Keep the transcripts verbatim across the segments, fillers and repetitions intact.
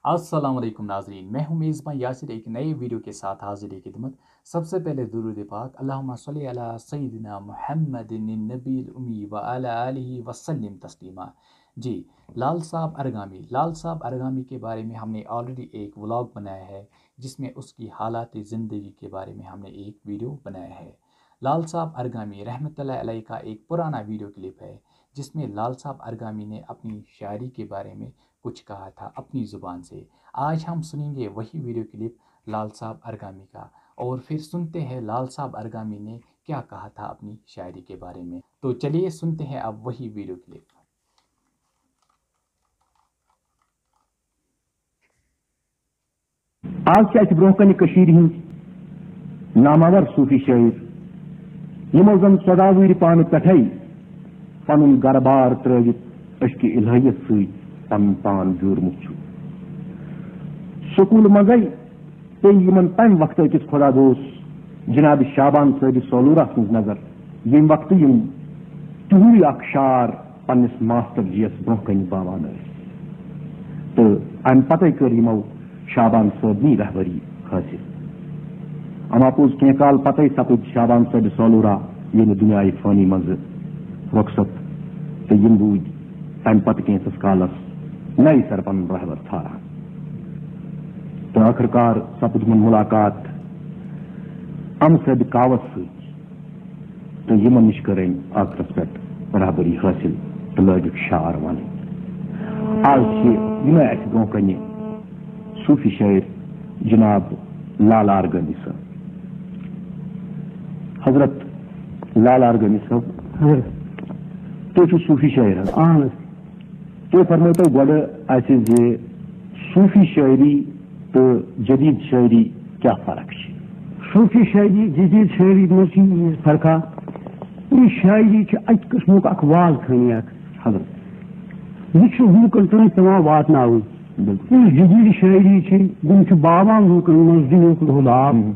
السلام علیکم ناظرین، میں ہوں میزبان یاسر ایک نئے ویڈیو کے ساتھ حاضر ہے خدمت۔ سب سے پہلے درود پاک، اللہم صلی علی سیدنا محمد النبی الامی و علی آلہ وسلم تسلیما۔ جی، لال صاحب ارگامی، لال صاحب ارگامی کے بارے میں ہم نے آلریڈی ایک ولاگ بنایا ہے، جس میں اس کی حالات زندگی کے بارے میں ہم نے ایک ویڈیو بنایا ہے۔ لال صاحب ارگامی رحمت اللہ علیہ کا ایک پرانا ویڈیو کلپ ہے، جس میں لال صاحب ارگامی نے اپنی شاعری کے بارے میں کچھ کہا تھا اپنی زبان سے۔ آج ہم سنیں گے وہی ویڈیو کلپ لال صاحب ارگامی کا، اور پھر سنتے ہیں لال صاحب ارگامی نے کیا کہا تھا اپنی شاعری کے بارے میں۔ تو چلیے سنتے ہیں اب وہی ویڈیو کلپ۔ آز چھِ اَسہِ برٛونٛہہ کنہِ کٔشیٖرِ ہٕنٛدۍ ناماور صوٗفی شٲعر، یِمو زَن ژۄداہ وُہرِ پانہٕ پٮ۪ٹھَے پنُن گرٕ بار ترٲوِتھ عشقِ الہیت سۭتۍ پنُن پان جوٗرمُت چھُ۔ سکوٗلہٕ منٛزَے پیٚیہِ یِمن تَمہِ وقتہٕ أکِس خۄدا دوست جناب شابان صٲبِ سولوٗرہ سٕنٛز نظر، ییٚمہِ وقتہٕ یِم تِہُنٛدُے اکھ شعر پننِس ماسٹر جِیَس برٛونٛہہ کنہِ باوان ٲسۍ۔ تہٕ اَمہِ پتے کٔر یِمو شابان صٲبنی رہبری حٲصِل۔ اما پوٚز کینٛہہ کال پتے سپٕدۍ شابان صٲبِ سولوٗرہ ییٚمہِ دُنیاہہِ فٲنی منٛزٕ رۄخصت، تہٕ یِم روٗدۍ تَمہِ پتہٕ کینٛژھس کالس نَیہِ سرٕ پنُن رہبر ژھاران۔ تہٕ ٲخٕر کار سپُد یِمن مُلاقات اَمہٕ صٲبِ کاوَس سۭتۍ، تہٕ یِمن نِش کٔر أمۍ ٲخرس پٮ۪ٹھ رہبری حٲصِل تہٕ لٲگِکھ شعر وَنٕنۍ۔ آز چھِ یِمے اَسہِ برٛونٛہہ کنہِ صوٗفی شٲعر جناب لال آرگٲمی صٲب۔ حضرت لال آرگٲمی صٲب، حضرت۔ تُہۍ چھِو صوٗفی شٲعر حظ؟ اہن حظ۔ تُہۍ فرمٲیتو گۄڈٕ اَسہِ زِ صوٗفی شٲعری تہٕ جدید شٲعری کیٛاہ فرق چھِ؟ صوٗفی شٲعری، جدید شٲعری منٛز چھِ ییٖژ فرقا، یہِ شٲعری چھِ اَکہِ قٕسمُک اکھ واز خٲنی اکھ۔ حضرت۔ یہِ چھُ لوٗکن تام پٮ۪وان واتناوُن۔ بِلکُل۔ یُس جدید شٲعری چھِ، یِم چھِ باوان لوٗکن منٛز دُنیہُک لُہُلاب، ہُم۔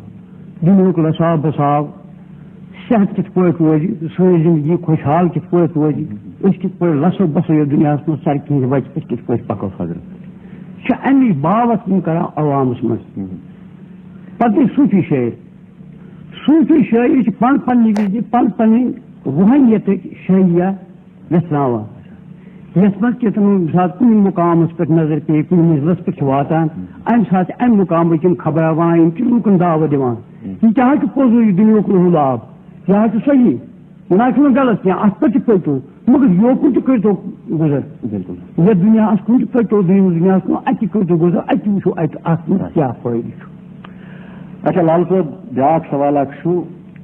دُنیہُک لساب بساب، صحت کِتھ پٲٹھۍ روزِ، سٲنۍ زندگی خۄشحال کِتھ پٲٹھۍ روزِ، أسۍ کِتھ پٲٹھۍ لَسو بَسو یَتھ دُنیاہَس منٛز، سرکہِ ہِنٛدِ وَتہِ أسۍ کِتھ پٲٹھۍ پَکو۔ حضرت۔ چھِ اَمِچ باوَتھ یِم کَران عوامَس منٛز۔ پَتہٕ گٔے صوٗفی شٲعر۔ صوٗفی شٲعری چھِ پَن پَننہِ وِزِ پَن پَنٕنۍ روحٲنیتٕچ شٲعریہ ویژھناوان، یَتھ منٛز کہِ تِمَن ساتہٕ کُنہِ مُقامَس پٮ۪ٹھ نظر پیٚیہِ، کُنہِ منزلَس پٮ۪ٹھ چھِ واتان، اَمہِ ساتہٕ چھِ اَمہِ مُقامٕکۍ یِم خبراوان، یِم چھِ لوٗکَن دعوت دِوان، یہِ کیٛاہ حظ چھُ پوٚزُے یہِ دُنیاہُک لُہُلاب، یہِ حظ چھُ صحیح، یہِ نہ حظ چھُنہٕ غلط کینٛہہ، اَتھ پٮ۪ٹھ تہِ پٔکِو، مگر یوکُن تہِ کٔرۍتو گُزر۔ بِلکُل۔ یَتھ دُنیاہَس کُن تہِ پٔکۍتو، دوٚیمِس دُنیاہَس کُن، اَتہِ تہِ کٔرۍتو گُزر، اَتہِ وٕچھو اَتہِ اَتھ منٛز کیٛاہ فٲیدٕ چھُ۔ اچھا لال صٲب، بیٛاکھ سوال اکھ چھُ،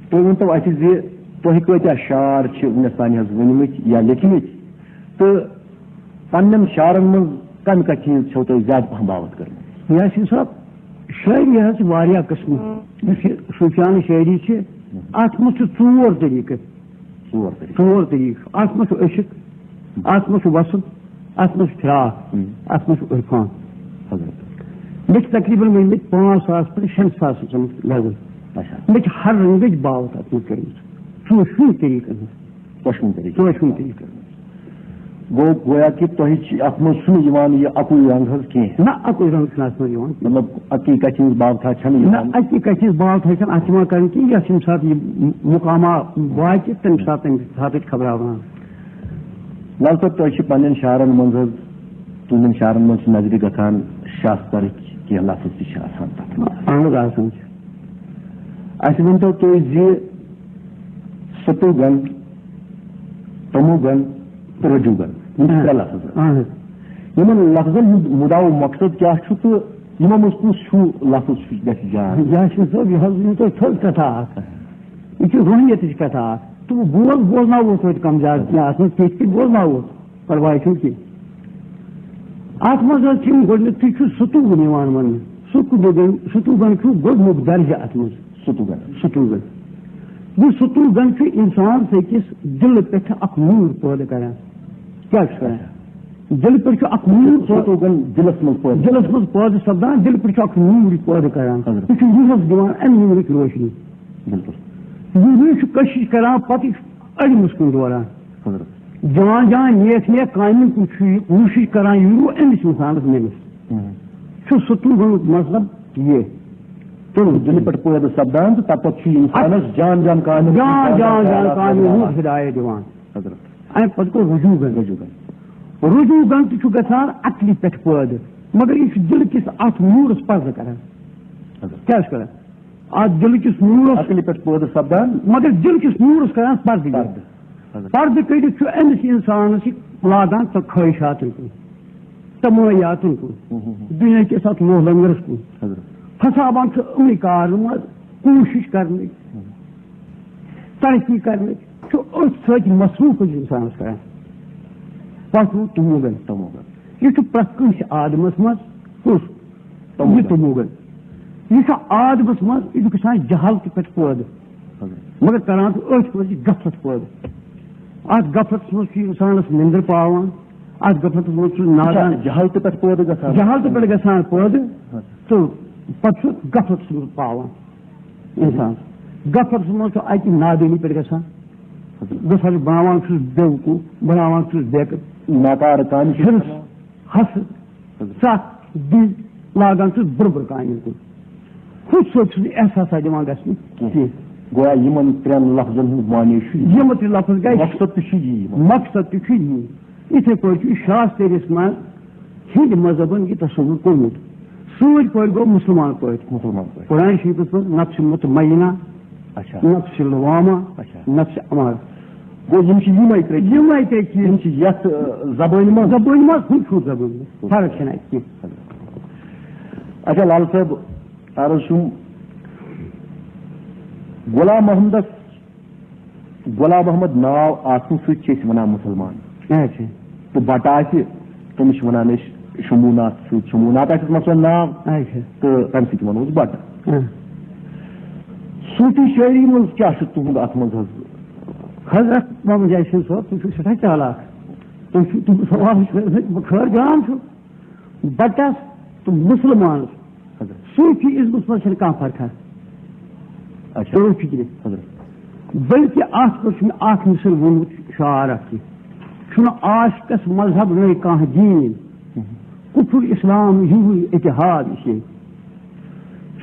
تُہۍ ؤنۍتو اَسہِ زِ تۄہہِ کۭتیٛاہ شعر چھِ وٕنِس تانۍ حظ ؤنۍمٕتۍ یا لیکھمٕتۍ، تہٕ پننٮ۪ن شعرن منٛز کمہِ کتھِ ہٕنٛز چھَو تۄہہِ زیادٕ پہم باوتھ کٔرمٕژ؟ یاسین صٲب، شٲعری حظ چھِ واریاہ قٕسمہٕ۔ یُس یہِ صوٗفیانہٕ شٲعری چھِ، اَتھ منٛز چھِ ژور طریٖقہٕ۔ ژور طریٖقہٕ۔ ژور طریٖقہٕ۔ اَتھ منٛز چھُ عشق، اَتھ منٛز چھُ وصل، اَتھ منٛز چھُ فراق، ہُم۔ اَتھ منٛز چھُ عرفان۔ حضرت۔ مےٚ چھِ تقریٖباً ؤنۍمٕتۍ پانٛژھ ساس پٮ۪ٹھ شیٚن ساسَن تام لگ بگ۔ اچھا۔ مےٚ چھِ ہر رنٛگٕچ باوتھ اَتھ منٛز کٔرمٕژ، ژۄشوٕنی طریٖقَن ہٕنٛز۔ ژۄشوٕنی طریٖقہٕ۔ ژۄشوٕنی طریٖقَن ہٕنٛز۔ گوٚو گویا کہِ تۄہہِ چھِ اَتھ منٛز چھُنہٕ یِوان یہِ اَکُے رنٛگ حظ کینٛہہ۔ نہ، اَکُے رنٛگ چھُنہٕ اَتھ منٛز یِوان۔ مطلب اَکی کَتھِ ہٕنٛز باوتھا چھَنہٕ نہ، یِوان۔ اَکی کَتھِ ہٕنٛز باوتھا چھَنہٕ اَتھ یِوان کَرٕنۍ کینٛہہ، یَتھ ییٚمہِ ساتہٕ یہِ مُقامہ واتہِ، تَمہِ ساتہٕ، تَمہِ ساتہٕ چھِ خبراوان۔ لال صٲب، تۄہہِ چھِ پننٮ۪ن شعرن منٛز حظ، تُہنٛدٮ۪ن شعرن منٛز چھِ نظرِ گژھان شاسترٕکۍ کینٛہہ لفظ تہِ چھِ آسان تَتھ منٛز۔ اَہَن حظ، آسان چھِ۔ اَسہِ ؤنۍتو تُہۍ زِ ستوٗگن، تموگن تہٕ رجوگن، یِم چھِ ترٛےٚ لفظ حظ۔ اَہَن حظ۔ یِمن لفظن ہُنٛد مُدا و مقصد کیٛاہ چھُ تہٕ یِمو منٛز کُس ہیوٗ لفظ چھُ، گژھِ جان؟ یاسین صٲب، یہِ حظ ؤنِو تۄہہِ تھٔز کَتھا اَکھ۔ یہِ چھِ روحنیتٕچ کَتھا اَکھ۔ تہٕ بہٕ بوز، بوزناوو توتہِ کَم زیادٕ کینٛہہ، اَتھ منٛز کیٚنٛہہ تہِ بوزناوو، پَرواے چھُنہٕ کینٛہہ۔ اَتھ منٛز حظ چھِ یِم گۄڈٕنیٚتھٕے چھُ ستوٗگن یِوان وَننہٕ۔ ستوٗگن، ستوٗگن چھُ گۄڈٕنیُک درجہٕ اَتھ منٛز۔ ستوٗگن۔ ستوٗگن۔ یہِ ستوٗگن چھُ اِنسان سٕنٛدِس دِلہٕ پٮ۪ٹھ اَکھ نوٗر پٲدٕ کَران۔ کیٛاہ چھُ کَران؟ دِلہٕ پٮ۪ٹھ چھُ اَکھ نوٗر پٲدٕ۔ ستوٗگن دِلس منٛز پٲدٕ۔ دِلس منٛز پٲدٕ سپدان، دِلہٕ پٮ۪ٹھ چھُ اَکھ نوٗر یہِ پٲدٕ کَران۔ حضرت۔ یہِ چھُ روحس دِوان اَمہِ نوٗرٕچ روشنی۔ بِلکُل۔ یہِ روح چھُ کٔشِش کَران، پَتہٕ یہِ چھُ علمَس کُن دوران۔ حضرت۔ جان جان نیک نیک کامٮ۪ن کُن چھُ یہِ کوٗشِش کَران، یہِ روح أمِس اِنسانَس مِلہِ۔ ہُم۔ تہٕ سُہ تُل ووٚنُکھ مطلب یہِ۔ تُل دِلہِ پٮ۪ٹھ پٲدٕ سپدان تہٕ تَتھ پَتہٕ چھُ اِنسانَس جان جان کامہِ جان، جان، جان کامہِ ہُنٛد ہدایت دِوان۔ حضرت۔ اَمہِ پَتہٕ گوٚو رجوع گنٛڈ۔ رجوع گنٛڈ۔ رجوع گنٛڈ تہِ چھُ گژھان عقلہِ پٮ۪ٹھ پٲدٕ، مگر یہِ چھُ دِلہٕ کِس اَتھ نوٗرَس پَردٕ کران۔ حضرت۔ کیٛاہ چھُ کران؟ اَتھ دِلہٕ کِس نوٗرَس، عقلہِ پٮ۪ٹھ پٲدٕ سپدان۔ مگر دِلہٕ کِس نوٗرَس کران پَردٕ یہِ۔ پَردٕ۔ حضرت۔ پَردٕ کٔڑِتھ چھُ أمِس اِنسانَس یہِ لاگان تہٕ خٲہِشاتَن کُن، تمٲیاتَن کُن، ہُم، ہُم، ہُم۔ دُنیا کِس اَتھ موہ لنگرَس کُن۔ حضرت۔ پھساوان چھُ أمنٕے کارَن منٛز کوٗشِش کرنٕچ، ہُم۔ ترقی کرنٕچ، چھُ أتھۍ سۭتۍ مصروٗف أکِس اِنسانَس کران۔ پَتہٕ روٗد تموگن۔ تموگن۔ یہِ چھُ پرٛٮ۪تھ کٲنٛسہِ آدمَس منٛز کُس؟ تموگن۔ یہِ تموگن۔ یہِ چھُ آدمَس منٛز، یہِ چھُ گژھان جہالتہٕ پٮ۪ٹھ پٲدٕ۔ حضرت۔ مگر کران چھُ أتھۍ منٛز یہِ غفلت پٲدٕ۔ اَتھ غفلتَس منٛز چھُ اِنسانَس نِندٕر پاوان، اَتھ غفلتَس منٛز چھُ نادان۔ اچھا، جہالتہٕ پٮ۪ٹھ پٲدٕ گژھان۔ جہالتہٕ پٮ۪ٹھ گژھان پٲدٕ۔ حضرت۔ تہٕ پَتہٕ چھُ غفلتَس منٛز پاوان اِنسان۔ غفلتَس منٛز چھُ اَتہِ نادٲنی پٮ۪ٹھ گژھان۔ حضرت۔ گژھان چھُ، بَناوان چھُس بیوقوٗف، بَناوان چھُس بیکہٕ۔ ناکارٕ کامہِ چھُ حِرص، کران۔ حسد، حضرت۔ ژکھ، دِل، لاگان چھُس بُرٕ بُرٕ کامٮ۪ن کُن۔ ہُتھ سۭتۍ چھُنہٕ احساسا دِوان گژھنہٕ کینٛہہ۔ کینٛہہ۔ گویا یِمن ترٛٮ۪ن لفظن ہُنٛد معنی چھُ یی۔ یِم تہِ لفظ گٔے۔ مقصد تہِ چھُ یی یِمن۔ مقصد تہِ چھُ یی۔ یِتھَے پٲٹھۍ چھُ شاسترِس منٛز ہیٚنٛدۍ مذہبن یہِ تصوُر کوٚرمُت۔ سۭتۍ پٲٹھۍ گوٚو مُسلمان پٲٹھۍ۔ مُسلمان پٲٹھۍ۔ قرآن شریٖفس منٛز نفس مطمئنہ، اچھا۔ نفس لوامہ، اچھا۔ نفس امارہ۔ گوٚو یِم چھِ یِمے ترٛےٚ چیٖز۔ یِمے ترٛےٚ چیٖز۔ یِم چھِ یتھ، آ، زبٲنۍ منٛز۔ زبٲنۍ منٛز، ہُتہِ چھُ زبٲنۍ منٛز۔ فرق چھَنہٕ اَتہِ کینٛہہ۔ اچھا لال صٲب، عرض چھُم، غلام محمدس غلام محمد ناو آسنہٕ سۭتۍ چھِ أسۍ وَنان مُسلمان۔ اچھا۔ تہٕ بَٹہٕ آسہِ، تٔمِس چھِ وَنان أسۍ شمبوٗناتھ سۭتۍ، شمبوٗناتھ آسٮ۪س مَسلَن ناو، اچھا۔ تہٕ تَمہِ سۭتۍ وَنو أسۍ بَٹہٕ۔ آ۔ صوٗفی شٲعری منٛز کیٛاہ چھُ تُہُنٛد اَتھ منٛز حظ؟ حضرت محمد یاسین صٲب، تُہۍ چھِو سٮ۪ٹھاہ چالاک۔ تُہۍ چھِو، تُہُنٛد سوال چھُ خٲر جان چھُ۔ بَٹَس تہٕ مُسلمانَس، حضرت۔ صوٗفی ازمَس منٛز چھَنہٕ کانٛہہ فرقا۔ اچھا۔ تُہۍ فِکرِ۔ حضرت۔ بلکہِ اَتھ پٮ۪ٹھ چھُ مےٚ اَکھ مِثال ووٚنمُت شعر اَکھ کہِ، چھُنہٕ عاشقَس مذہب نَے کانٛہہ دیٖن، ہُم۔ کُفُر اِسلام ہیوٗ اتحاد یہِ چھُ۔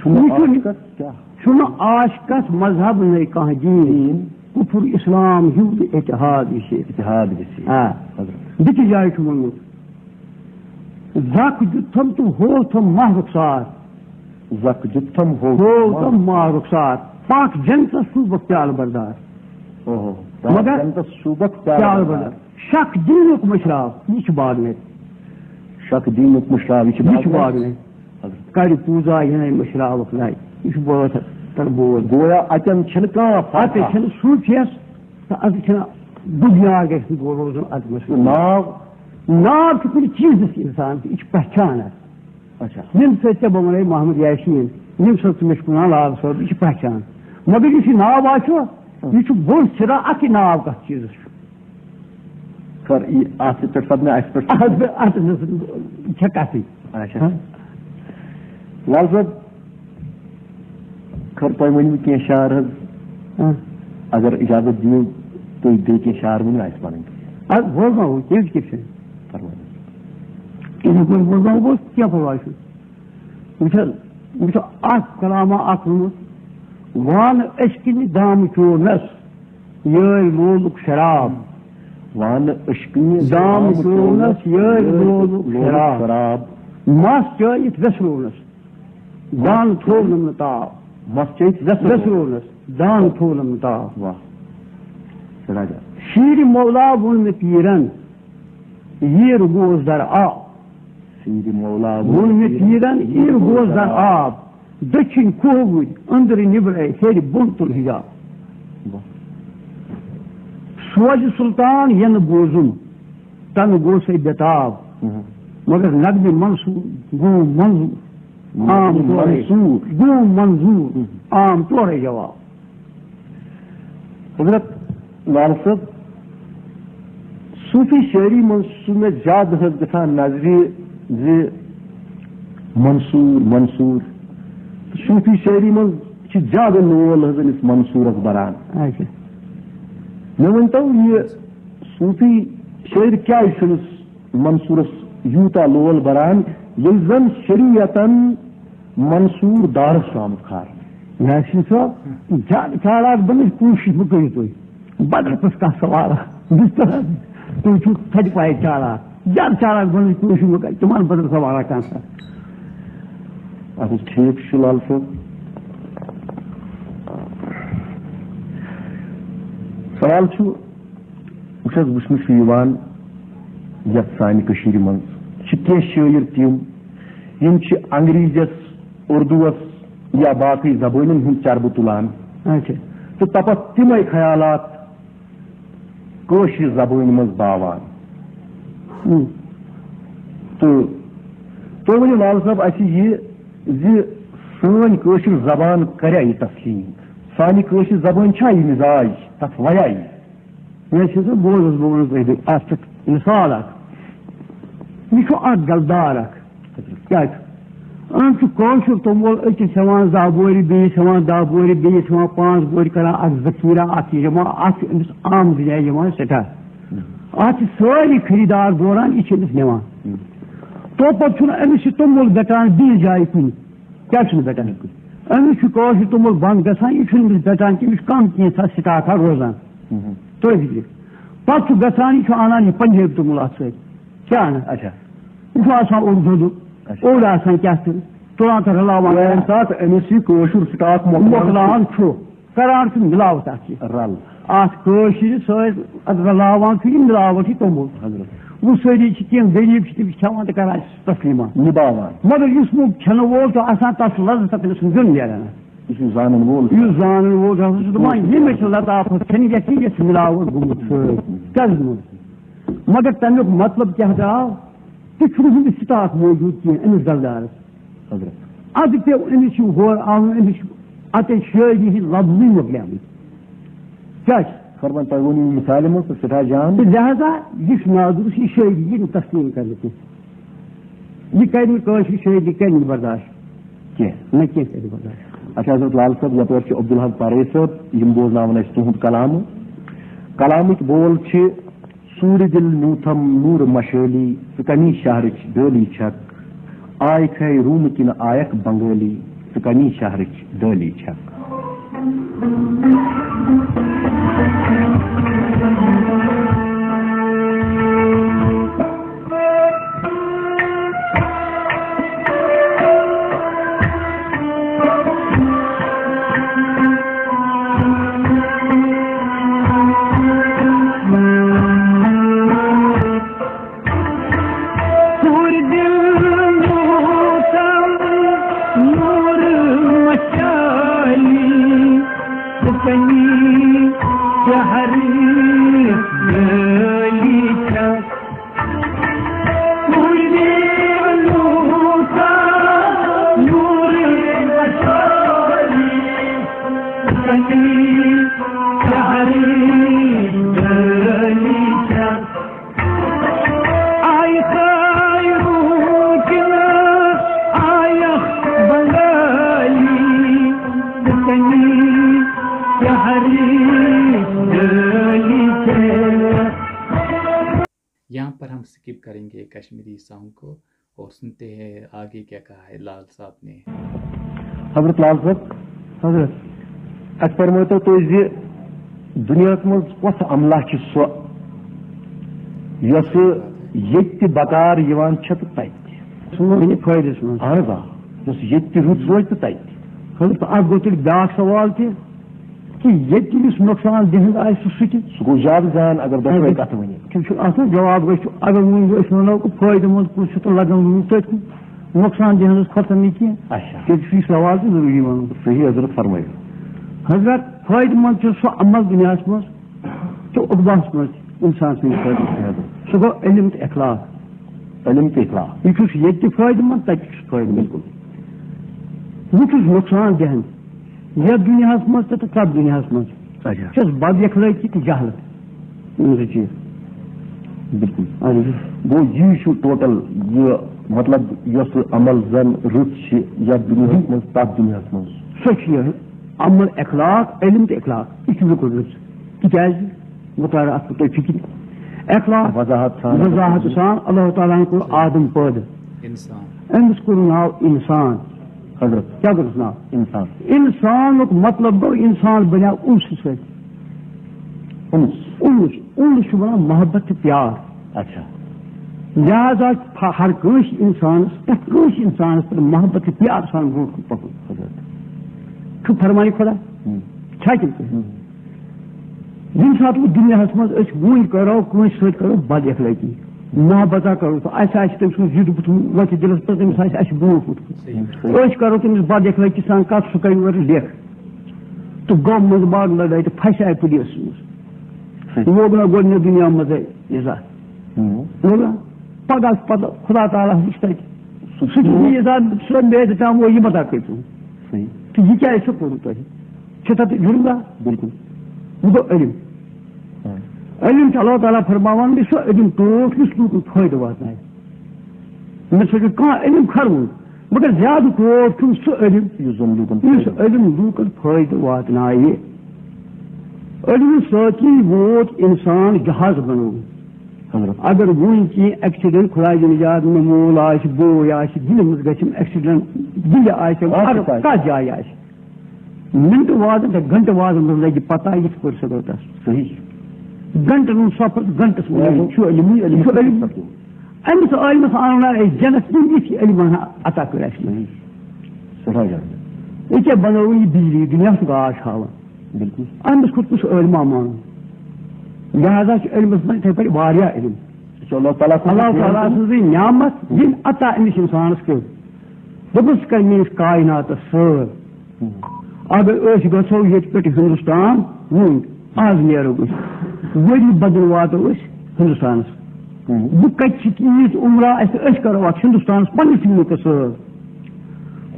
چھُنہٕ یہِ چھُنہٕ عاشقَس کیٛاہ؟ چھُنہٕ عاشقَس مذہب نَے کانٛہہ دیٖن، دیٖن۔ کُفُر اِسلام ہیوٗ اتحاد یہِ چھُ۔ اتحاد گژھِ۔ آ۔ حضرت۔ بیٚکِس جایہِ چھُ ووٚنمُت، زَکھ دیُتتھم تہٕ ہووتھم ماہ رُخسار۔ زَکھ دیُتتھم ہووتھم ہووتھم ماہ۔ ماہ رُخسار۔ پاک جنتس صوٗبکھ پیالہٕ بردار۔ اوہو۔ پاک مگر جنتس صوٗبکھ پیالہٕ پیالہٕ بردار۔ بردار۔ شک دیٖنُک مٔشراو، یہِ چھُ باغ نرِ۔ شک دیٖنُک مٔشراو، یہِ چھُ یہِ چھُ باغ نرِ۔ باغ نرِ۔ حضرت۔ کرِ پوٗزا یِہوٚے مٔشراوکھ نرِ۔ یہِ چھُ بٲتھ، تَلہٕ بوز۔ گویا اَتٮ۪ن چھِنہٕ کانٛہہ فرقا۔ اَتہِ چھِنہٕ صوٗفیَس تہٕ اَتہِ چھِنہٕ دُنیا گژھِ نہٕ روزُن اَتہِ مٔشراوُن۔ ناو؟ ناو چھُ کُنہِ چیٖزَس اِنسان، یہِ چھِ پہچان اَتھ۔ اچھا۔ ییٚمہِ سۭتۍ ژےٚ بہٕ وَنَے محمد یاسین، ییٚمہِ سۭتۍ ژٕ مےٚ چھُکھ وَنان لال صٲب، یہِ چھِ پہچان۔ مگر یُس یہِ ناو آسیو، یہِ چھُ بوٚڑ سِرا اَکھ یہِ ناو کَتھ چیٖزَس چھُ۔ خٲر، یہِ اَتھ پٮ۪ٹھ سَپدِ نہٕ اَسہِ پٮ۪ٹھ۔ اَتھ پٮ۪ٹھ، اَتھ پٮ۪ٹھ چھےٚ کَتھٕے۔ اچھا۔ ہاں۔ لال صٲب، خٲر، تۄہہِ ؤنِو کینٛہہ شعر حظ۔ ہاں۔ اگر اجازت دِیِو، تُہۍ بیٚیہِ کینٛہہ شعر ؤنِو اَسہِ پَنٕنۍ۔ اَدٕ بوزناوو، کینٛہہ فِکِر چھَنہٕ۔ فرمٲیِو۔ یِتھَے پٲٹھۍ بوزناوو بہٕ، کینٛہہ پَرواے چھُنہٕ۔ وٕچھ حظ، وٕچھ اَکھ کلامہ اَکھ ووٚنمُت، وانہٕ أچھ کِنہِ دامہٕ چونَس، یٲرۍ لولُک شراب۔ وانہٕ أچھ کِنہِ دامہٕ چونَس، یٲرۍ لولُک شراب۔ شراب۔ مَس چٲیِتھ وٮ۪سروونَس، دانہٕ تھوونَم نہٕ تاو۔ مَس چٲیِتھ وٮ۪سروونَس۔ وٮ۪سروونَس، دانہٕ تھوونَم نہٕ تاو۔ واہ۔ سٮ۪ٹھاہ جان۔ شیٖرِ مولا ووٚن مےٚ پیٖرَن، ییٖر گوس در آو۔ شیٖرِ مولا ووٚن مےٚ پیٖرَن، ییٖر گوس در آو۔ دٔچھِنۍ کھووٕرۍ، أنٛدرٕ نیٚبرَے، ہیٚرِ بۄن تُل حِجاب۔ واہ۔ سوزِ سُلطان یَنہٕ بوزُم، تَنہٕ گوسَے بے تاب۔ مگر نقدِ منصور گوٚو منظور۔ عام طورے۔ منصور۔ گوٚو منظور۔ عام طورے جواب۔ حضرت لال صٲب، صوٗفی شٲعری منٛز چھُ مےٚ زیادٕ حظ گژھان نظرِ زِ منصور، منصور۔ صوٗفی شٲعری منٛز چھِ زیادٕ لول حظ أمِس منصورس بران۔ اچھا۔ مےٚ ؤنۍتو، یہِ صوٗفی شٲعر کیٛازِ چھُنہٕ منصورس یوٗتاہ لول بران، ییٚلہِ زن شریعتن منصور دارس چھُ آمُت کھارنہٕ۔ یاسین صٲب، زیادٕ چالاک بننٕچ کوٗشِش مہٕ کٔرِو تُہۍ۔ بدل کُس کانٛہہ سوالہ۔ بوٗزتھا؟ تُہۍ چھِو تھدِ پایہِ چالاک۔ زیادٕ چالاک بننٕچ کوٗشِش مہٕ کٔرِو۔ تِمن بدل سوالہ کانٛہہ سا۔ اَہَن حظ، ٹھیٖک چھُ لال صٲب۔ سوال چھُ، وٕچھ حظ، وٕچھنہٕ چھُ یِوان یَتھ سانہِ کٔشیٖرِ منٛز چھِ کینٛہہ شٲعر تِم، یِم چھِ انگریزیَس، اردوٗوَس یا باقٕے زبٲنٮ۪ن ہُنٛد چربہٕ تُلان اچھا۔ تہٕ تَپَتھ تِمَے خیالات کٲشرِ زبٲنۍ منٛز باوان۔ ہم۔ تہٕ تُہۍ ؤنِو لال صٲب اَسہِ یہِ زِ سٲنۍ کٲشِر زبان کَریا یہِ تسلیٖم؟ سانہِ کٲشِر زبٲنۍ چھا یہِ مِزاج؟ تَتھ وَیا یہِ؟ مےٚ چھِ سُہ بوز حظ، بہٕ وَنہٕ تۄہہِ بیٚیہِ اَتھ پٮ۪ٹھ مِثال اَکھ۔ یہِ چھُ اَکھ غلدار اَکھ۔ کیٛاہ چھُ؟ أمۍ چھُ کٲشُر توٚمُل أکِس ہٮ۪وان دَہ بورِ، بیٚیِس ہٮ۪وان دَہ بورِ، بیٚیِس ہٮ۪وان پانٛژھ بورِ، کَران اَکھ ذخیٖرہ، اَتھ چھِ یِوان، اَتھ چھُ أمِس عام دُنیا یِوان سٮ۪ٹھاہ۔ اَتھ چھِ سٲری خریٖدار دوران، یہِ چھِ أمِس نِوان۔ تو پَتہٕ چھُنہٕ أمِس یہِ توٚمُل گَٹان بیٚیِس جایہِ کُنہِ۔ کیٛاہ چھُنہٕ گَٹان؟ أمِس چھُ کٲشُر توٚمُل بنٛد گژھان، یہِ چھُنہٕ أمِس گَٹان کینٛہہ، یہِ چھُ اَتھ سِٹاکھا روزان۔ مہم۔ تُہۍ بوٗزِو۔ پَتہٕ چھُ گژھان، یہِ چھُ اَنان یہِ پنجٲبۍ توٚمُل اَتھ سۭتۍ۔ کیٛاہ اَنان؟ اچھا۔ یہِ چھُ آسان اوٚڑ دۄدُر، اچھا۔ اوٚڑ آسان کیٛاہ تہٕ تُلان تہٕ رَلاوان۔ ییٚمہِ ساتہٕ أمِس یہِ کٲشُر سِٹاک مۄکلان مۄکلاوان چھُ، کران چھُ مِلاوَٹھ اَتھ سۭتۍ۔ رَل۔ اَتھ کٲشِرِ سۭتۍ اَتھ رَلاوان چھُ یہِ مِلاوَٹھ، یہِ توٚمُل۔ حضرت۔ وۄنۍ سٲری چھِ کینٛہہ غریٖب چھِ، تِم چھِ کھٮ۪وان تہٕ کران چھِ تسلیٖما۔ نِباوان۔ مگر یُس نہٕ کھٮ۪نہٕ وول چھُ آسان، تَس چھُ لذت تَتھ تٔمِس سُنٛد دیُن نیران۔ یُس نہٕ زانَن وول چھُ۔ یُس زانَن وول چھُ آسان، سُہ چھُ دَپان، ییٚمِس چھِ لطافت کھٮ۪نہِ، یَتھ چھِ یَتھ مِلاوَٹھ گوٚمُت سۭتۍ۔ کیٛازِ گوٚمُت؟ مگر تَمیُک مطلب کیٛاہ درٛاو؟ تہِ چھُنہٕ ہُمِس سِٹاک موجوٗد کینٛہہ، أمِس غلدارَس۔ حضرت۔ اَدٕ پیوٚو أمِس یہِ ہورٕ آوُن، أمِس چھُ اَتٮ۪ن شٲعری ہِنٛدۍ لفظٕے مۄکلیمٕتۍ۔ کیٛاہ چھِ؟ فرمان، تۄہہِ ووٚنوُ یہِ مِثالہِ منٛز تہٕ سٮ۪ٹھاہ جان۔ تہٕ لہذا یہِ چھُ نادُرُست، یہِ شٲعری یی نہٕ تسلیٖم کرنہٕ کینٛہہ۔ یہِ کرِ نہٕ کٲشِر شٲعری، یہِ کرِ نہٕ برداشت کینٛہہ۔ نہ کینٛہہ کرِ برداشت۔ اچھا حضرت لال صٲب، یپٲرۍ چھُ عبدالحق پارے صٲب، یِم بوزناوَن اَسہِ تُہُنٛد کلامہٕ۔ کلامٕکۍ بول چھِ، سوٗرِ دِل نیوٗتھم نوٗر مشٲلی، ژٕ کمی شہرٕچ دٲلی چھکھ۔ آے کھے روٗمہٕ کِنہٕ آیکھ بنگٲلی، ژٕ کمی شہرٕچ دٲلی چھکھ۔ यहाँ पर हम स्किप करेंगे कश्मीरी सॉन्ग को और सुनते हैं आगे क्या कहा है लाल साहब ने। حضرت لال صٲب، حضرت۔ اَسہِ فرمٲیتو تُہۍ زِ دُنیاہَس منٛز کۄس عملہ چھِ سۄ، یۄسہٕ ییٚتہِ تہِ بکار یِوان چھےٚ تہٕ تَتہِ تہِ؟ سون یہِ فٲیدَس منٛز۔ اَہَن حظ، آ۔ یۄس ییٚتہِ تہِ رٕژ روزِ تہٕ تَتہِ تہِ۔ حضرت، اَتھ گوٚو تیٚلہِ بیٛاکھ سوال تہِ۔ کہِ ییٚتہِ یُس نۄقصان دِہُنٛد آسہِ، سُہ تہِ۔ سُہ گوٚو زیادٕ زان، اگر دۄشوے اچھا۔ کتھٕ ؤنِو۔ تِم چھِ اَتھ منٛز جواب گژھِ، اگر وۄنۍ أسۍ وَنو کہِ فٲیدٕ منٛد کُس چھُ تہٕ لگان وۄنۍ تٔتھۍ کُن۔ نۄقصان دِہُنٛد اوس کھۄتہٕ نہٕ کینٛہہ۔ اچھا۔ تیٚلہِ چھُ یہِ سوال تہِ ضروٗری وَنُن۔ صحیح حضرت، فرمٲیِو۔ حضرت، فٲیدٕ منٛد چھُ سُہ عمل دُنیاہَس منٛز تہٕ عقباہَس منٛز تہِ اِنسان سٕنٛدِ خٲطرٕ۔ سُہ گوٚو علم تہٕ اخلاق۔ علم تہٕ اخلاق۔ یہِ چھُس ییٚتہِ تہِ فٲیدٕ منٛد، تَتہِ تہِ چھُس فٲیدٕ منٛد۔ بِلکُل۔ یہِ چھُس نۄقصان دِہَن۔ یتھ دُنیاہَس منٛز تہٕ تہٕ تتھ دُنیاہَس منٛز۔ اچھا۔ چھَس بد اخلٲقی تہٕ جہالت۔ یِم زٕ چیٖز۔ بِلکُل۔ اہن حظ۔ گوٚو یی چھُ ٹوٹل یہِ، مطلب، یۄس عمل زن رٕژ چھِ یتھ دُنیاہَس منٛز، تتھ دُنیاہَس منٛز۔ سۄ چھِ یہِ عمل اخلاق، علم تہٕ اخلاق۔ یہِ چھُ بِلکُل رٕژ۔ تِکیٛازِ؟ بہٕ ترٛاوٕ اَتھ پٮ۪ٹھ تۄہہِ فِکرِ۔ اخلاق، وضاحت سان۔ وضاحت سان، اللہ تعالیٰ ہَن کوٚر آدم پٲدٕ۔ انسان۔ أمِس کوٚر ناو اِنسان۔ حضرت، کیٛاہ کوٚرُس ناو؟ اِنسان۔ اِنسانُک مطلب گوٚو، اِنسان بنیٛاو اُنسہٕ سۭتۍ۔ اُنس۔ اُنس، اُنس چھُ وَنان محبت تہٕ پیار۔ اچھا۔ لہذا چھُ ہر کٲنٛسہِ اِنسانَس، پرٛٮ۪تھ کٲنٛسہِ اِنسانَس پٮ۪ٹھ محبت تہٕ پیار سان برٛونٛٹھ کُن پَکُن۔ حضرت۔ چھُ فرمانی خۄدا؟ ہُم۔ چھا کِنہٕ کِہیٖنۍ؟ ہُم۔ ییٚمہِ ساتہٕ وۄنۍ دُنیاہَس منٛز أسۍ وۄنۍ کَرو، کٲنٛسہِ سۭتۍ کَرو بد اخلٲقی، محبتہ کَرو، تہٕ اَسہِ آسہِ تٔمۍ سُنٛد زِٹھ بُتھ وۄتھِ دِلَس پٮ۪ٹھ، تٔمِس آسہِ اَسہِ برونٛٹھ ووٚتھمُت۔ صحیح۔ أسۍ کَرو تٔمِس بد اخلٲقی سان کَتھ، سُہ کَرِ اورٕ لیکھ۔ تہٕ گوٚو منٛزباگ لڑٲے تہٕ پھسے پُلیٖسَس منٛز۔ صحیح۔ لوگ نہ گۄڈٕنیتھ دُنیا منٛزٕے عزت۔ ہُم۔ لوگ نہ؟ پگاہ پتہٕ خدا تعالیٰ ہَس نِش تَتہِ۔ سُہ چھُ یہِ عزت، سُہ میلہِ تام وۄنۍ یہِ متا کٔرِو۔ صحیح۔ تہٕ یہِ کیٛازِ چھُ کوٚرمُت تۄہہِ؟ چھُ تَتھ جُرم گاہ؟ بِلکُل۔ یہِ گوٚو علم۔ ہاں۔ علم چھُ اللہ تعالیٰ فرماوان، یہِ چھُ علم ٹوٹھ، یُس لوٗکَن فٲیدٕ واتنایہِ۔ مےٚ سۭتۍ چھُ کانٛہہ علم کھرمُت، مگر زیادٕ ٹوٹھ چھُم سُہ علم، یُس زَن لوٗکَن یُس فٲیدٕ۔ علم لوٗکَن فٲیدٕ واتنایہِ۔ علمہٕ سۭتی ووت اِنسان جہاز بنوو۔ حضرت۔ اگر وُنہِ کینٛہہ accident، خداے دِنہٕ یاد، مےٚ مول آسہِ، بوے آسہِ، دِلہِ منٛز گژھِ accident، دِلہِ آسہِ، کانٛہہ تہِ اگر آسہِ۔ کَتھ جایہِ آسہِ، مِنٹہٕ وادن تہٕ گھنٹہٕ وادن منٛز لگہِ پتہ یِتھ پٲٹھۍ سۄ گٔے تَس۔ صحیح۔ گھنٹن ہُنٛد سفر، گھنٹس منٛز یہِ چھُ علمٕے، علم چھُ علم۔ سفر۔ أمِس علمس آو نہٕ أسۍ جنت، تٔمۍ یِتھ یہِ علم ہنا عطا کٔر اَسہِ۔ صحیح۔ سٮ۪ٹھاہ جان۔ یہِ کیٛاہ بنٲوٕن یہِ بجلی، دُنیا چھُ گاش ہاوان۔ بِلکُل۔ أمِس کھوٚت کُس علم مانُن؟ لہذا چھُ علمس منٛز یِتھَے پٲٹھۍ واریاہ علم۔ سُہ چھُ اللہ تعالیٰ سُنٛد اللہ تعالیٰ سٕنٛزٕے نعمت، ییٚمۍ عطا أمِس اِنسانس کٔر۔ دوٚپُن، ژٕ کر میٲنِس کائناتس سٲر۔ اگر أسۍ گژھو ییٚتہِ پٮ۪ٹھ ہندوستان وُنۍ، آز نیرو أسۍ، ؤری بدل واتو أسۍ ہندوستانس۔ بہٕ کتہِ چھِ تیٖژ عمرہ، اَسہِ، أسۍ کرو اتھ ہندوستانس پننِس مُلکس سٲر۔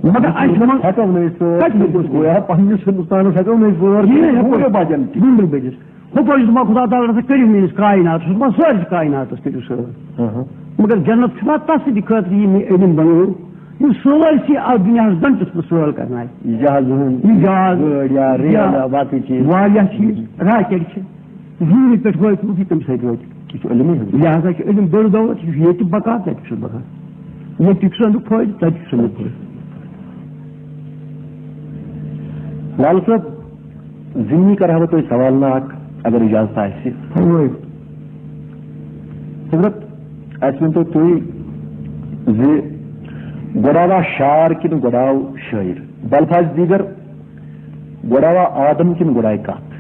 مگر اَسہِ منٛز ہٮ۪کو نہٕ أسۍ سٲر۔ کتہِ ہٮ۪کو أسۍ؟ گویا پننِس ہندوستانس ہٮ۪کو نہٕ أسۍ سٲر کٔرِتھ۔ کِہیٖنۍ ہٮ۪کو۔ وُنہِ بچن تہِ۔ وُنہِ بچس۔ ہُپٲرۍ چھُ دَپان خۄدا تعالیٰ ہسا کٔرِو میٛٲنِس کائناتَس، دَپان سٲرِسٕے کائناتَس کٔرِو سٲر۔ اہاں۔ مگر جنت چھُنہ تَس سٕنٛدِ خٲطرٕ یہِ مےٚ علم بَنوو، یِم سٲرسٕے اَتھ دُنیاہَس گَنٹَس منٛز سٲل کَرنایہِ۔ یہِ جہاز ہُنٛد، یہِ جہاز، گٲڑۍ یا ریل یا یا باقٕے چیٖز۔ واریاہ چیٖز، راکٮ۪ٹ چھِ، زوٗنہِ پٮ۪ٹھ وٲتۍ لُکھ، یہِ کَمہِ سۭتۍ وٲتۍ؟ یہِ چھُ علمٕے حظ۔ لہذا چھُ علم بٔڑ دولت، یہِ چھُ ییٚتہِ بَکار، تَتہِ چھُ بَکار۔ ییٚتہِ چھُ سَنُک فٲیدٕ، تَتہِ چھُ سَنُک فٲیدٕ۔ لال صٲب، ضمنی کرٕ ہا بہٕ تۄہہِ سوال نہ اکھ، اگر اجازت آسہِ۔ فرمٲیِو۔ حضرت، اَسہِ ؤنۍتو تُہۍ زِ گۄڈٕ آوا شعر کِنہٕ گۄڈٕ آو شٲعر؟ بلفاظ دیگر، گۄڈٕ آوا آدم کِنہٕ گۄڈٕ آیہِ کتھ؟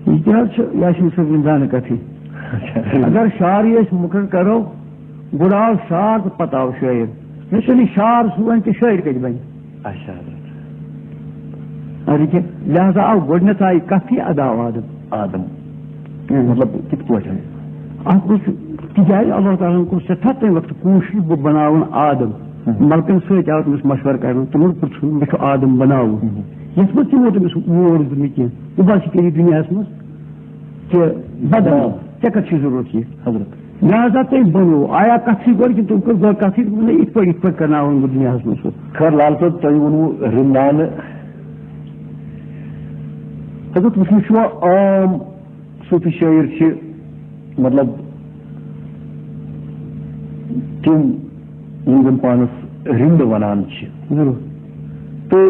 یہِ تہِ حظ چھُ یاسین صٲب سٕنٛز زانہِ کتھٕے۔ اچھا۔ اگر شعرٕے أسۍ مُقرر کرو، گۄڈٕ آو شعر تہٕ پتہٕ آو شٲعر۔ مےٚ چھُنہٕ شعر سُوان تہٕ شٲعر کتہِ بنہِ؟ اچھا حضرت۔ اَدٕ کیٛاہ؟ لہذا آو گۄڈٕنٮ۪تھ آیہِ کتھ یہِ، ادا آو آدم۔ آدم۔ اۭں۔ مطلب کِتھ پٲٹھۍ؟ اتھ منٛز چھُ، تِکیٛازِ اللہ تعالیٰ ہن کوٚر سٮ۪ٹھاہ تَمہِ وقتہٕ کوٗشِش، بہٕ بناوُن آدم۔ اۭں۔ ملکن سۭتۍ آو تٔمِس مشورٕ کرنہٕ، تِمن پرٛژھُن، مےٚ چھُ آدم بناوُن۔ اۭں۔ یتھ منٛز تِمو تٔمِس ووٹ دیُت نہٕ کینٛہہ، دوٚپُن، ژٕ کٔرِو دُنیاہس منٛز تہِ بدل، آ۔ ژےٚ کتھ چھِ ضروٗرت یہِ؟ حضرت۔ لہذا تٔمۍ بنوو، آیا کتھٕے گۄڈٕ کِنہٕ تٔمۍ کٔر گۄڈٕ کتھٕے، دوٚپُن، نہ، یِتھ پٲٹھۍ، یِتھ پٲٹھۍ کرناوَن بہٕ دُنیاہَس منٛز سُہ۔ خٲر لال صٲب، تۄہہِ ووٚنوُ رِنٛدانہٕ۔ حضرت، وٕچھمُت چھُوا عام صوٗفی شٲعر چھِ، مطلب، تِم یِم زَن پانَس رِنٛدٕ وَنان چھِ۔ ضروٗر۔ تہٕ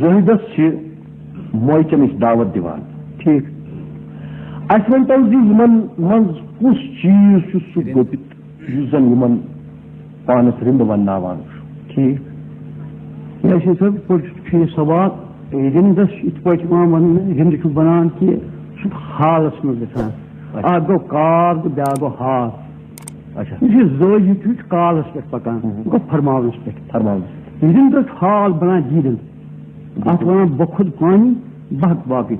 زٲہدَس چھِ مویہِ چٮ۪نٕچ دعوت دِوان۔ ٹھیٖک۔ اَسہِ ؤنۍ تو زِ یِمَن منٛز کُس چیٖز چھُ سُہ گوٚبِتھ یُس زَن یِمَن پانَس رِنٛدٕ وَنناوان چھُ؟ ٹھیٖک۔ یہِ چھُ یِتھ پٲٹھۍ چھُ یہِ سوال، رِنٛدَس چھُ یِتھ پٲٹھۍ یِوان وَننہٕ، رِنٛدٕ چھُ بَنان کہِ سُہ چھُ حالَس منٛز گژھان۔ اچھا۔ اَکھ گوٚو کال تہٕ بیٛاکھ گوٚو حال۔ اچھا۔ یُس یہِ زٲوِج چھُ، یہِ چھُ کالَس پٮ۪ٹھ پَکان، ہُم۔ گوٚو فرماونَس پٮ۪ٹھ۔ فرماونَس پٮ۪ٹھ۔ رِنٛدَس چھُ حال بَنان دیٖدَن۔ اَتھ وَنان بخود پانی بحق باقی۔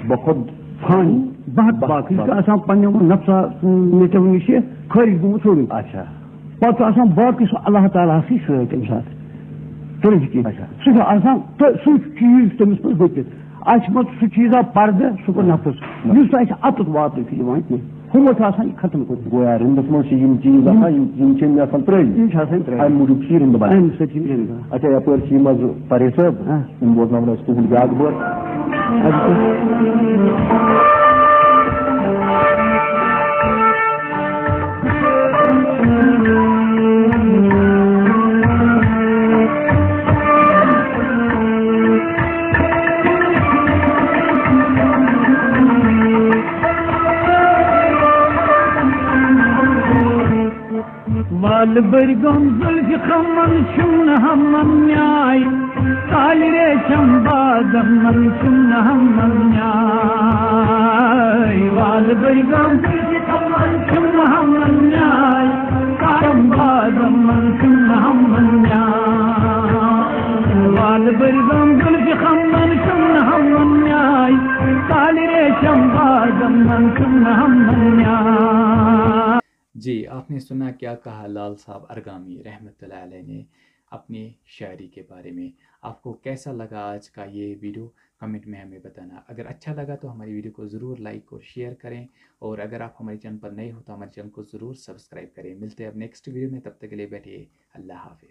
بخود پانی بحق بحق باقی۔ یہِ چھُ باقی۔ آسان پنٛنیو نفسا، نیٚچوِ نِش خٲرِج گوٚمُت سورُے۔ اچھا۔ پَتہٕ چھُ آسان باقٕے سُہ اللہ تعالیٰ ہَسٕے سۭتۍ تَمہِ ساتہٕ۔ تُلِتھ کِنۍ۔ اچھا۔ سُہ چھُ آسان تہٕ سُہ چیٖز تٔمِس منٛز گوٚژھِتھ۔ اَسہِ منٛز سُہ چیٖزا پردٕ، سُہ گوٚو نفس۔ نفس۔ یُس نہٕ اَسہِ اَتُتھ واتنہٕ چھُ یِوان کینٛہہ۔ ہُمو چھُ آسان یہِ ختم کوٚرمُت۔ گویا رِنٛدَس منٛز چھِ یِم چیٖز آسان، یِم، یِم چھِ أمۍ آسان ترٛٲومٕتۍ۔ یِم چھِ آسان ترٛٲومٕتۍ۔ اَمہِ موٗجوٗب چھِ یہِ رِنٛدٕ بَنان۔ اَمہِ سۭتۍ چھِ یِم رِنٛدٕ بَنان۔ اچھا، یَپٲرۍ چھِ یِم حظ پرے صٲب، ہاں۔ یِم بوزناوَن اَسہِ تُہُنٛد بیٛاکھ بٲتھ۔ اَدٕ کیٛاہ؟ بٔرۍ گوٚم زُلفہِ خمن چھُم نہٕ ہمن نیاے، کالہِ ریشم بادمن چھُم نہٕ ہمن نیاے۔ وال بٔرۍ گوٚم زُلفہِ خمن چھُم نہٕ ہمن نیاے، کالہِ بادمن چھُم نہٕ ہمن نیاے۔ وال بٔرۍ گوٚم زُلفہِ خمن چھُم نہٕ ہمن نیاے، کالہِ ریشم بادمن چھُم نہٕ ہمن نیاے۔ जी, आपने सुना क्या कहा लाल साहब अरगामी रहमतुल्लाह अलैह ने अपनी शायरी के बारे में। आपको कैसा लगा आज का ये वीडियो, कमेंट में हमें बताना। अगर अच्छा लगा तो हमारी वीडियो को ज़रूर लाइक और शेयर करें, और अगर आप हमारे चैनल पर नए हो तो हमारे चैनल को ज़रूर सब्सक्राइब करें। मिलते हैं अब नेक्स्ट वीडियो में, तब तक के लिए बैठिए, अल्लाह हाफिज़।